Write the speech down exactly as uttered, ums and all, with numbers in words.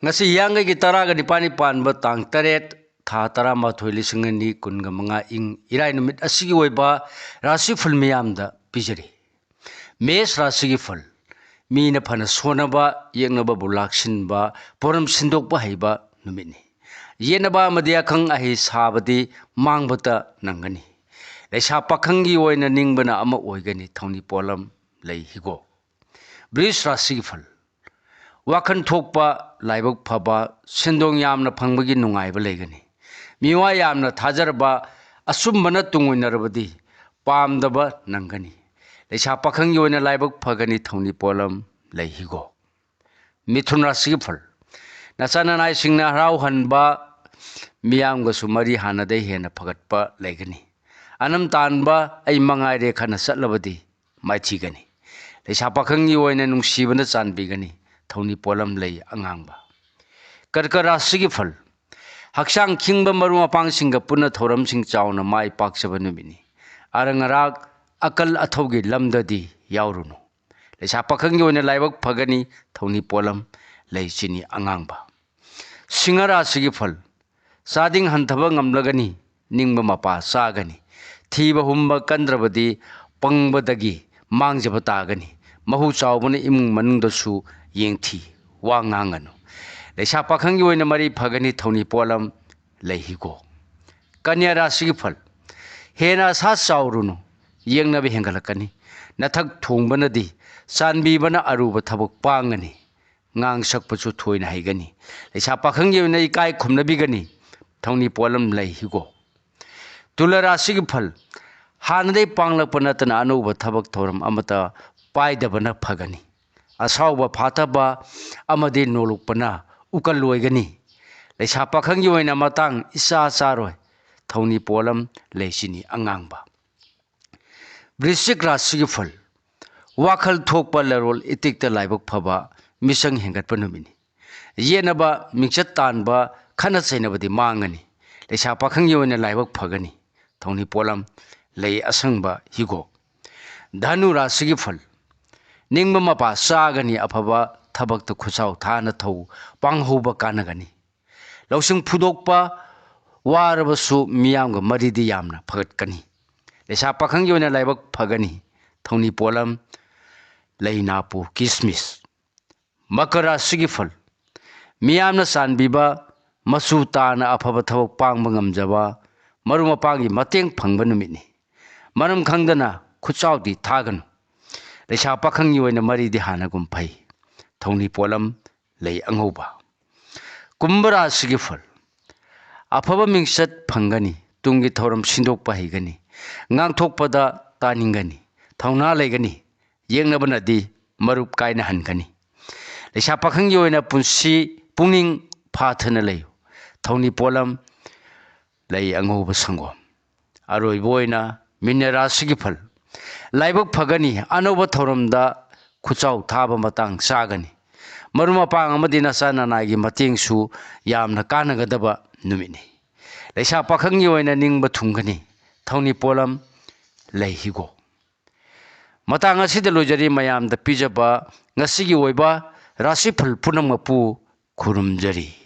ꯉꯁꯤ ꯍꯤꯌꯥꯡꯒꯩꯒꯤ ꯇꯔꯥꯒ ꯅꯤꯄꯥꯜꯅꯤ ꯄꯥꯟꯕ ꯇꯥꯡ ꯇꯔꯦꯠ, ꯊꯥ ꯇꯔꯥꯃꯥꯊꯣꯏ, ꯂꯤꯁꯤꯡ ꯑꯅꯤ ꯀꯨꯟꯒ ꯃꯉꯥ, ꯏꯪ ꯏꯔꯥꯏ ꯅꯨꯃꯤꯠ ꯑꯁꯤꯒꯤ ꯑꯣꯏꯕ ꯔꯥꯁꯤꯐꯜ ꯃꯤꯌꯥꯝꯗ ꯄꯤꯖꯔꯤ꯫ ꯃꯦꯁ ꯔꯥꯁꯤꯒꯤ ꯐꯜ꯫ ꯃꯤꯅ ꯐꯅ ꯁꯣꯟꯅꯕ, ꯌꯦꯛꯅꯕꯕꯨ ꯂꯥꯛꯁꯤꯟꯕ, ꯄꯣꯔꯝ ꯁꯤꯟꯗꯣꯛꯄ ꯍꯩꯕ ꯅꯨꯃꯤꯠꯅꯤ꯫ ꯌꯦꯠꯅꯕ ꯑꯃꯗꯤ ꯑꯈꯪ ꯑꯍꯩ ꯁꯥꯕꯗꯤ ꯃꯥꯡꯕꯇ ꯅꯪꯒꯅꯤ꯫ ꯂꯩꯁꯥ ꯄꯥꯈꯪꯒꯤ ꯑꯣꯏꯅ ꯅꯤꯡꯕꯅ ꯑꯃ ꯑꯣꯏꯒꯅꯤ, ꯊꯧꯅꯤ ꯄꯣꯠꯂꯝ ꯂꯩ ꯍꯤꯒꯣꯛ꯫ ꯕ꯭ꯔꯤꯖ ꯔꯥꯁꯤꯒꯤ ꯐꯜ꯫ ꯋꯥꯈꯜ ꯊꯣꯛꯄ ꯂꯥꯏꯕꯛ ꯐꯕ, ꯁꯦꯟꯗꯣꯡ ꯌꯥꯝꯅ ꯐꯪꯕꯒꯤ ꯅꯨꯡꯉꯥꯏꯕ ꯂꯩꯒꯅꯤ꯫ ꯃꯤꯑꯣꯏ ꯌꯥꯝꯅ ꯊꯥꯖꯔꯕ ꯑꯆꯨꯝꯕꯅ ꯇꯨꯡ ꯑꯣꯏꯅꯔꯕꯗꯤ ꯄꯥꯝꯗꯕ ꯅꯪꯒꯅꯤ꯫ ꯂꯩꯁꯥ ꯄꯥꯈꯪꯒꯤ ꯑꯣꯏꯅ ꯂꯥꯏꯕꯛ ꯐꯒꯅꯤ, ꯊꯧꯅꯤ ꯄꯣꯠꯂꯝ ꯂꯩ ꯍꯤꯒꯣꯛ꯫ ꯃꯤꯊꯨꯟ ꯔꯥꯁꯤꯒꯤ ꯐꯜ꯫ ꯅꯆꯥ ꯅꯅꯥꯏꯁꯤꯡꯅ ꯍꯔꯥꯎꯍꯟꯕ, ꯃꯤꯌꯥꯝꯒꯁꯨ ꯃꯔꯤ ꯍꯥꯟꯅꯗꯩ ꯍꯦꯟꯅ ꯐꯒꯠꯄ ꯂꯩꯒꯅꯤ꯫ ꯑꯅꯝ ꯇꯥꯟꯕ ꯑꯩ ꯃꯉꯥꯏꯔꯦ ꯈꯟꯅ ꯆꯠꯂꯕꯗꯤ ꯃꯥꯏꯊꯤꯒꯅꯤ꯫ ꯂꯩꯁꯥ ꯄꯥꯈꯪꯒꯤ ꯑꯣꯏꯅ ꯅꯨꯡꯁꯤꯕꯅ ꯆꯥꯟꯕꯤꯒꯅꯤ, ꯊꯧꯅꯤ ꯄꯣꯠꯂꯝ ꯂꯩ ꯑꯉꯥꯡꯕ꯫ ꯀꯔꯀ ꯔꯥꯁꯤꯒꯤ ꯐꯜ꯫ ꯍꯛꯆꯥꯡ ꯈꯤꯡꯕ ꯃꯔꯨꯞ ꯃꯄꯥꯡꯁꯤꯡꯒ ꯄꯨꯟꯅ ꯊꯧꯔꯝꯁꯤꯡ ꯆꯥꯎꯅ ꯃꯥꯏ ꯄꯥꯛꯆꯕ ꯅꯨꯃꯤꯠꯅꯤ꯫ ꯑꯔꯪ ꯑꯔꯥꯛ ꯑꯀꯜ ꯑꯊꯧꯒꯤ ꯂꯝꯗꯗꯤ ꯌꯥꯎꯔꯨꯅꯨ꯫ ꯂꯩꯁꯥ ꯄꯥꯈꯪꯒꯤ ꯑꯣꯏꯅ ꯂꯥꯏꯕꯛ ꯐꯒꯅꯤ, ꯊꯧꯅꯤ ꯄꯣꯠꯂꯝ ꯂꯩ ꯆꯤꯅꯤ ꯑꯉꯥꯡꯕ꯫ ꯁꯤꯡꯍ ꯔꯥꯁꯤꯒꯤ ꯐꯜ꯫ ꯆꯥꯗꯤꯡ ꯍꯟꯊꯕ ꯉꯝꯂꯒꯅꯤ, ꯅꯤꯡꯕ ꯃꯄꯥ ꯆꯥꯒꯅꯤ꯫ ꯊꯤꯕ ꯍꯨꯝꯕ ꯀꯟꯗ꯭ꯔꯕꯗꯤ ꯄꯪꯕꯗꯒꯤ ꯃꯥꯡꯖꯕ ꯇꯥꯒꯅꯤ꯫ ꯃꯍꯨ ꯆꯥꯎꯕꯅ ꯏꯃꯨꯡ ꯃꯅꯨꯡꯗꯁꯨ ꯌꯦꯡꯊꯤ, ꯋꯥ ꯉꯥꯡꯒꯅꯨ꯫ ꯂꯩꯁꯥ ꯄꯥꯈꯪꯒꯤ ꯑꯣꯏꯅ ꯃꯔꯤ ꯐꯒꯅꯤ, ꯊꯧꯅꯤ ꯄꯣꯠꯂꯝ ꯂꯩ ꯍꯤꯒꯣꯛ꯫ ꯀꯟꯌꯥ ꯔꯥꯁꯤꯒꯤ ꯐꯜ꯫ ꯍꯦꯟꯅ ꯑꯁꯥ ꯆꯥꯎꯔꯨꯅꯨ, ꯌꯦꯡꯅꯕ ꯍꯦꯟꯒꯠꯂꯛꯀꯅꯤ꯫ ꯅꯊꯛ ꯊꯣꯡꯕꯅꯗꯤ ꯆꯥꯟꯕꯤꯕꯅ ꯑꯔꯨꯕ ꯊꯕꯛ ꯄꯥꯡꯒꯅꯤ꯫ ꯉꯥꯡ ꯁꯛꯄꯁꯨ ꯊꯣꯏꯅ ꯍꯩꯒꯅꯤ꯫ ꯂꯩꯁꯥ ꯄꯥꯈꯪꯒꯤ ꯑꯣꯏꯅ ꯏꯀꯥꯏ ꯈꯨꯝꯅꯕꯤꯒꯅꯤ꯫ ꯊꯧꯅꯤ ꯄꯣꯠꯂꯝ ꯂꯩ ꯍꯤꯒꯣꯛ꯫ ꯇꯨꯂꯥ ꯔꯥꯁꯤꯒꯤ ꯐꯜ꯫ ꯍꯥꯟꯅꯗꯩ ꯄꯥꯡꯂꯛꯄ ꯅꯠꯇꯅ ꯑꯅꯧꯕ ꯊꯕꯛ ꯊꯧꯔꯝ ꯑꯃꯠꯇ ꯄꯥꯏꯗꯕꯅ ꯐꯒꯅꯤ꯫ ꯑꯁꯥꯎꯕ ꯐꯥꯊꯕ ꯑꯃꯗꯤ ꯅꯣꯂꯨꯛꯄꯅ ꯎꯀꯜ ꯑꯣꯏꯒꯅꯤ꯫ ꯂꯩꯁꯥ ꯄꯥꯈꯪꯒꯤ ꯑꯣꯏꯅ ꯃꯇꯥꯡ ꯏꯆꯥ ꯆꯥꯔꯣꯏ꯫ ꯊꯧꯅꯤ ꯄꯣꯠꯂꯝ ꯂꯩ ꯆꯤꯅꯤ ꯑꯉꯥꯡꯕ꯫ ꯕ꯭ꯔꯤꯁꯆꯤꯛ ꯔꯥꯁꯤꯒꯤ ꯐꯜ꯫ ꯋꯥꯈꯜ ꯊꯣꯛꯄ, ꯂꯔꯣꯜ ꯏꯇꯤꯛꯇ ꯂꯥꯏꯕꯛ ꯐꯕ, ꯃꯤꯆꯪ ꯍꯦꯟꯒꯠꯄ ꯅꯨꯃꯤꯠꯅꯤ꯫ ꯌꯦꯠꯅꯕ, ꯃꯤꯡꯆꯠ ꯇꯥꯟꯕ, ꯈꯠꯅ ꯆꯩꯅꯕꯗꯤ ꯃꯥꯡꯒꯅꯤ꯫ ꯂꯩꯁꯥ ꯄꯥꯈꯪꯒꯤ ꯑꯣꯏꯅ ꯂꯥꯏꯕꯛ ꯐꯒꯅꯤ꯫ ꯊꯧꯅꯤ ꯄꯣꯠꯂꯝ ꯂꯩ ꯑꯁꯪꯕ ꯍꯤꯒꯣꯛ꯫ ꯙꯅꯨ ꯔꯥꯁꯤꯒꯤ ꯐꯜ꯫ ꯅꯤꯡꯕ ꯃꯄꯥ ꯆꯥꯒꯅꯤ, ꯑꯐꯕ ꯊꯕꯛꯇ ꯈꯨꯠꯁꯥꯎ ꯊꯥꯅ ꯊꯧ ꯄꯥꯡꯍꯧꯕ ꯀꯥꯟꯅꯒꯅꯤ꯫ ꯂꯧꯁꯤꯡ ꯐꯨꯗꯣꯛꯄ ꯋꯥꯔꯕꯁꯨ ꯃꯤꯌꯥꯝꯒ ꯃꯔꯤꯗꯤ ꯌꯥꯝꯅ ꯐꯒꯠꯀꯅꯤ꯫ ꯂꯩꯁꯥ ꯄꯥꯈꯪꯒꯤ ꯑꯣꯏꯅ ꯂꯥꯏꯕꯛ ꯐꯒꯅꯤ꯫ ꯊꯧꯅꯤ ꯄꯣꯠꯂꯝ ꯂꯩ, ꯅꯥꯄꯨ, ꯀꯤꯁꯃꯤꯁ꯫ ꯃꯀꯔ ꯔꯥꯁꯤꯒꯤ ꯐꯜ: ꯃꯤꯌꯥꯝꯅ ꯆꯥꯟꯕꯤꯕ, ꯃꯆꯨ ꯇꯥꯅ ꯑꯐꯕ ꯊꯕꯛ ꯄꯥꯡꯕ ꯉꯝꯖꯕ, ꯃꯔꯨꯞ ꯃꯄꯥꯡꯒꯤ ꯃꯇꯦꯡ ꯐꯪꯕ ꯅꯨꯃꯤꯠꯅꯤ꯫ ꯃꯔꯝ ꯈꯪꯗꯅ ꯈꯨꯠꯆꯥꯎꯗꯤ ꯊꯥꯒꯅꯨ꯫ ꯂꯩꯁꯥ ꯄꯥꯈꯪꯒꯤ ꯑꯣꯏꯅ ꯃꯔꯤꯗꯤ ꯍꯥꯟꯅꯒꯨꯝ ꯐꯩ꯫ ꯊꯧꯅꯤ ꯄꯣꯠꯂꯝ ꯂꯩ ꯑꯉꯧꯕ꯫ ꯀꯨꯝꯚ ꯔꯥꯁꯤꯒꯤ ꯐꯜ: ꯑꯐꯕ ꯃꯤꯡꯆꯠ ꯐꯪꯒꯅꯤ꯫ ꯇꯨꯡꯒꯤ ꯊꯧꯔꯝ ꯁꯤꯟꯗꯣꯛꯄ ꯍꯩꯒꯅꯤ꯫ ꯉꯥꯡꯊꯣꯛꯄꯗ ꯇꯥꯅꯤꯡꯒꯅꯤ꯫ ꯊꯧꯅꯥ ꯂꯩꯒꯅꯤ꯫ ꯌꯦꯛꯅꯕꯅꯗꯤ ꯃꯔꯨꯞ ꯀꯥꯏꯅꯍꯟꯒꯅꯤ꯫ ꯂꯩꯁꯥ ꯄꯥꯈꯪꯒꯤ ꯑꯣꯏꯅ ꯄꯨꯟꯁꯤ ꯄꯨꯛꯅꯤꯡ ꯐꯥꯊꯅ ꯂꯩꯌꯨ꯫ ꯊꯧꯅꯤ ꯄꯣꯠꯂꯝ ꯂꯩ ꯑꯉꯧꯕ ꯁꯪꯒꯣꯝ꯫ ꯑꯔꯣꯏꯕ ꯑꯣꯏꯅ ꯃꯤꯅ ꯔꯥꯁꯤꯒꯤ ꯐꯜ: ꯂꯥꯏꯕꯛ ꯐꯒꯅꯤ꯫ ꯑꯅꯧꯕ ꯊꯧꯔꯝꯗ ꯈꯨꯠꯆꯥꯎ ꯊꯥꯕ ꯃꯇꯥꯡ ꯆꯥꯒꯅꯤ꯫ ꯃꯔꯨꯞ ꯃꯄꯥꯡ ꯑꯃꯗꯤ ꯅꯆꯥ ꯅꯅꯥꯏꯒꯤ ꯃꯇꯦꯡꯁꯨ ꯌꯥꯝꯅ ꯀꯥꯟꯅꯒꯗꯕ ꯅꯨꯃꯤꯠꯅꯤ꯫ ꯂꯩꯁꯥ ꯄꯥꯈꯪꯒꯤ ꯑꯣꯏꯅ ꯅꯤꯡꯕ ꯊꯨꯡꯒꯅꯤ꯫ ꯊꯧꯅꯤ ꯄꯣꯠꯂꯝ ꯂꯩ ꯍꯤꯒꯣꯛ꯫ ꯃꯇꯥꯡ ꯑꯁꯤꯗ ꯂꯣꯏꯖꯔꯤ꯫ ꯃꯌꯥꯝꯗ ꯄꯤꯖꯕ ꯉꯁꯤꯒꯤ ꯑꯣꯏꯕ ꯔꯥꯁꯤꯐꯜ ꯄꯨꯝꯅꯃꯛꯄꯨ ꯈꯨꯔꯨꯝꯖꯔꯤ꯫